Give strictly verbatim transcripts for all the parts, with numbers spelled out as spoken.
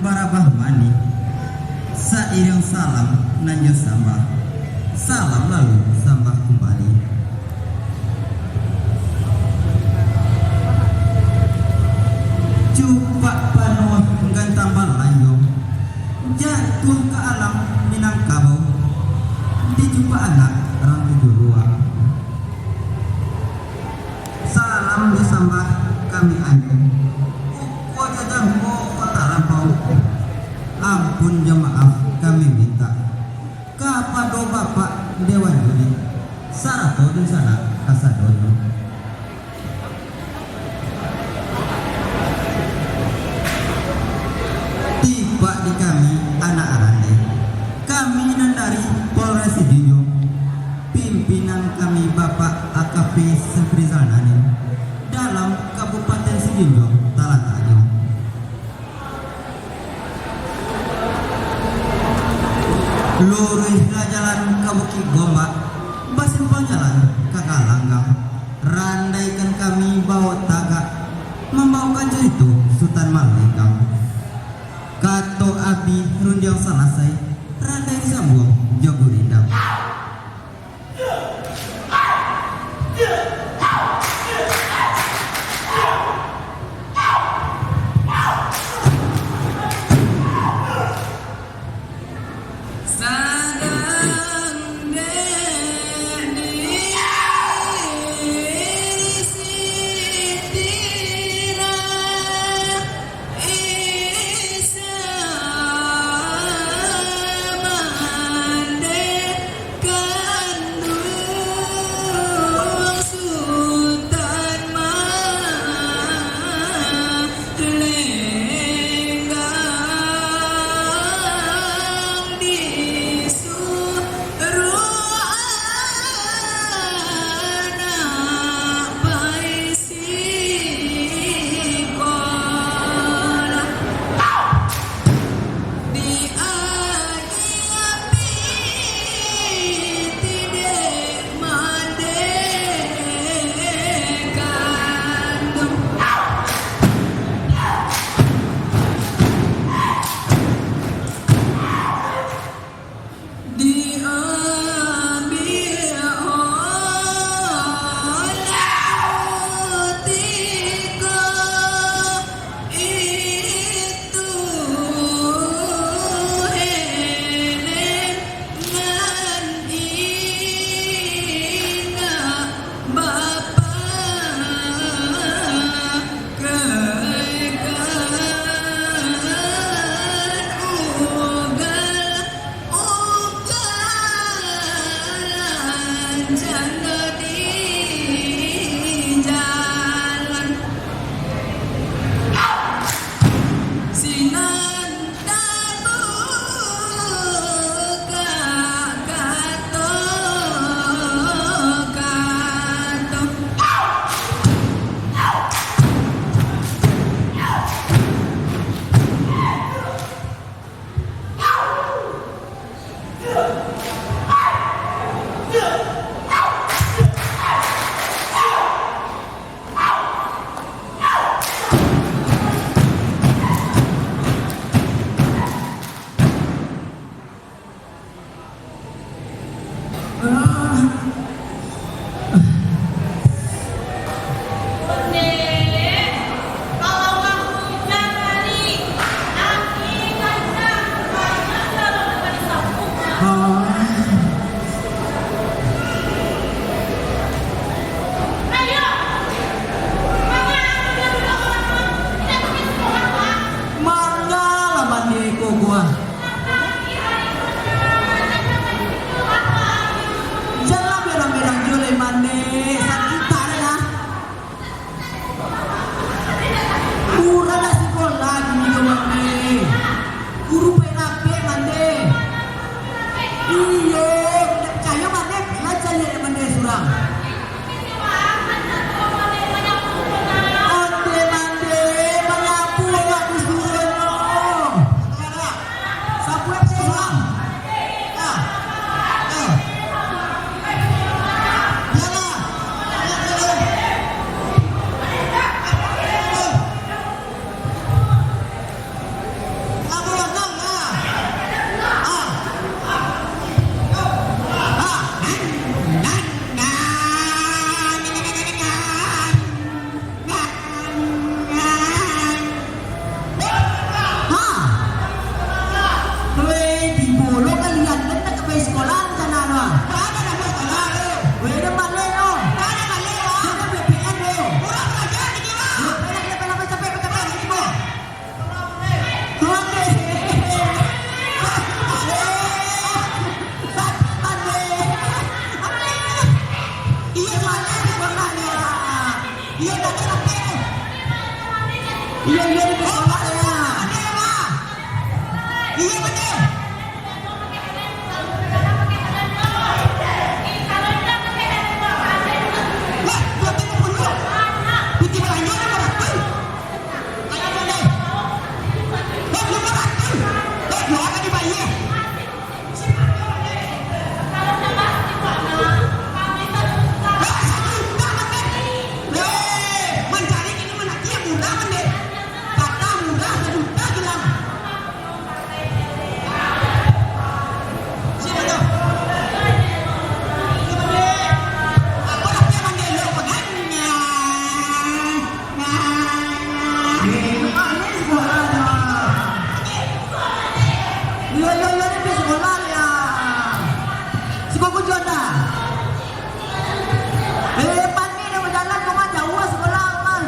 barabah manih, sairiang salam nan jo sambah, salam lalu sambah kumbali. Cupak panuah gantang balanjo, jatuah ka alam Minangkabau, dicupak anak rang tujuah ruang. Salam disambah kami anyo, ukua jajangko kota lampau. Ampun jo maaf kami mintak kapado Bapak Dewan Juri, sarato dunsanak kasadonyo. Tipak di kami anak Arandeh, kami nan dari Polres Sijunjuang, pimpinan kami Bapak A K P Syafrizal Nanim, dalam Kabupaten Sijunjuang talataknyo. Luruihlah jalan ka Bukik Gombak, basimpang jalan ka Galanggang. Randaikan kami bawok tagak, mambawakan carito Sutan Malenggang. Kato abih rundiang salasai, randai disambuang jo gurindang. Sadang dek di Sitira, Isa mande kanduang Sutan Malenggang, disuruh anak pai sikolah. Di agi api tidek mandeka. Diambil oleh tiko itu Helen ngan indak bapa. Sinan tabuka kato-kato. Iyo, iyo, di sekolah ya. Iyo, betul. Wah, dua puluh. Piti balanjo lima ratus. Ayo, betul. Wah, lima ratus. Wah, dua kali bayar. Iyo, iyo, iyo, di sikolah ya. Siko kujuan dah. Eh, panik dah bajalan, rumah jauah sikolah, rumah.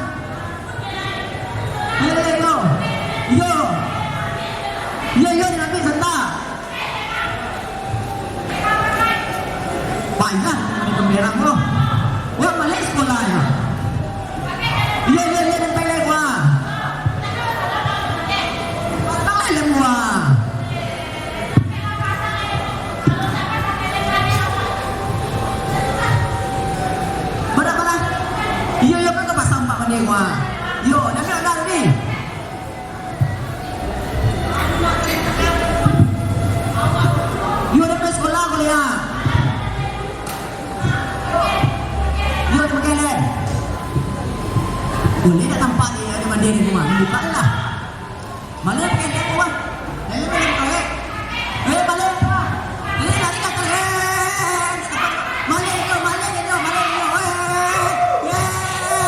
Eh, iyo. Iyo. Iyo, iyo, di nanti sentak. Payah, di pemberang lo. Wah, balik sekolah ya. Iyo, iyo, iyo, dan payah gua. Salah yang gua. Bara, bara? Iyo, iyo, kan ka pasang pak mandi gua. Iyo, dah, dah, dah, ni. Iyo, dah, dah, sekolah, kuliah. Iyo, dah, pakai lem. Boleh tak tampak ni, ada mandi di rumah? Buka lah. Maleh pakai lem, wah. Lem, lem, lem. Eh, maleh. Maleh, lari ka atas, eh. Maleh, yo, maleh, yo, maleh, yo, eh. Eh, eh.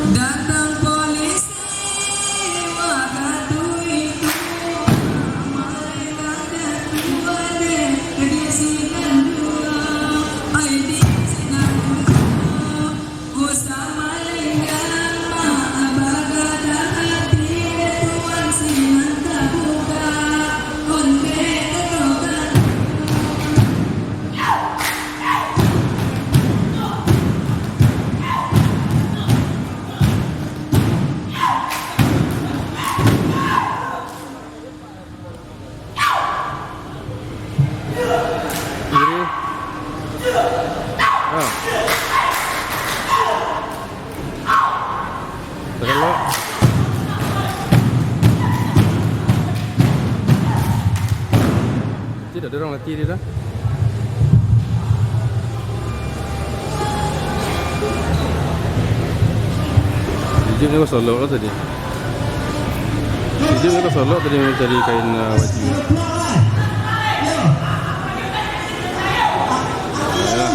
Datang polisi, wakatu itu, malaikat tu ade, di sinan dua, ai di sinan dua. Usah malingga, mak, bagadah hati, Tuan sinan tabuka, ondeh tatokan. Kiri. Ah. Terus. Tidak ada orang mati dia dah. Jujur ni kau solok lah tadi. Jujur ni kau solok tadi mencari kain, ah, baju. Ya.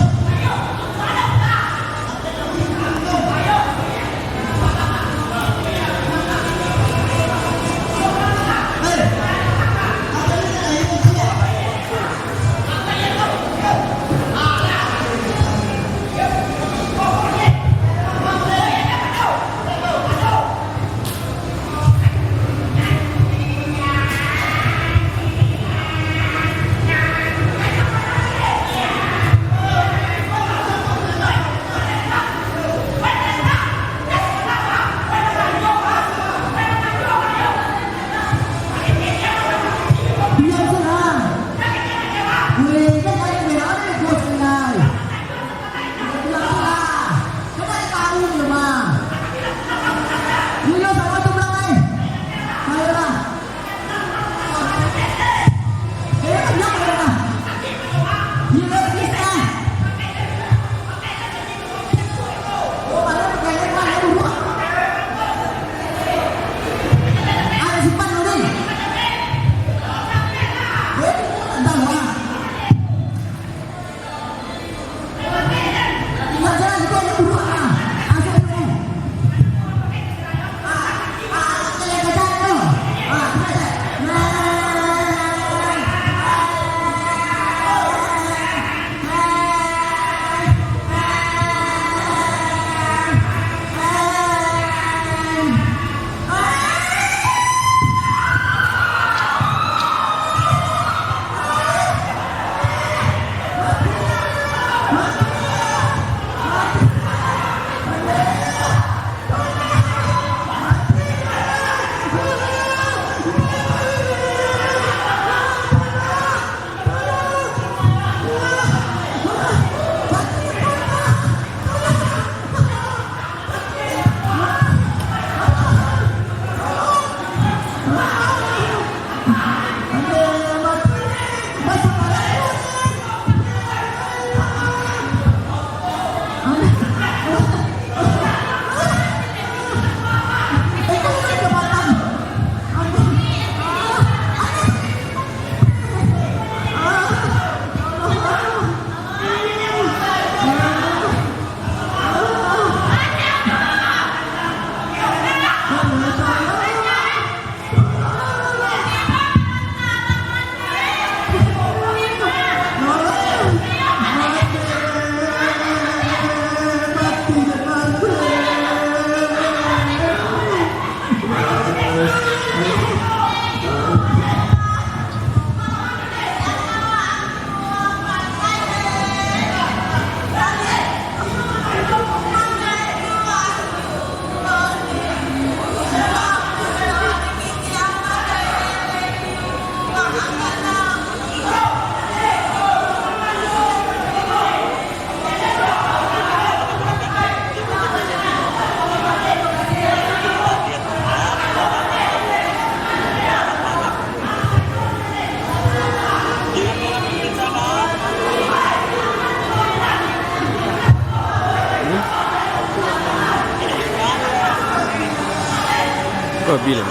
Apabila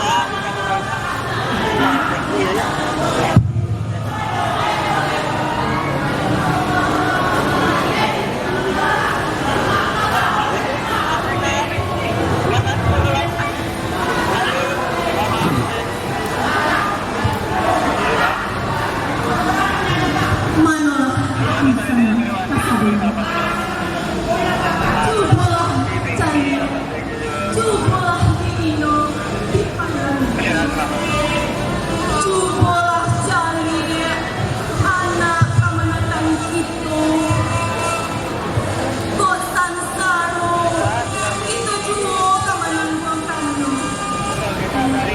Manolah insan kasadonyo. Cubolah caliak, cubolah diino dipandang. Cubolah caliak anak kamanakan kito. Kok sansaro, kito juo ka manangguangkannyo.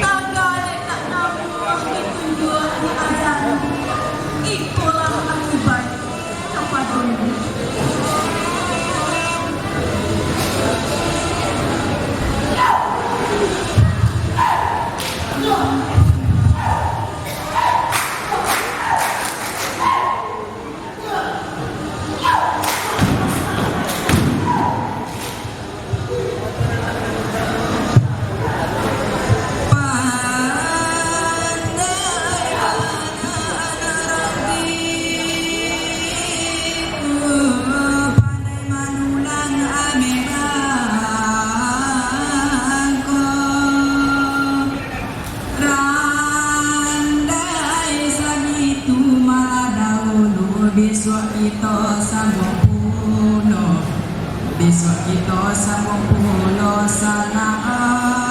Tagalek tak namuah ditunjuak di adan, ikolah akibat kapadonyo. Randai sagitu malah dahulu, bisuak kito sambung pulo, bisuak kito sambung pulo sanak.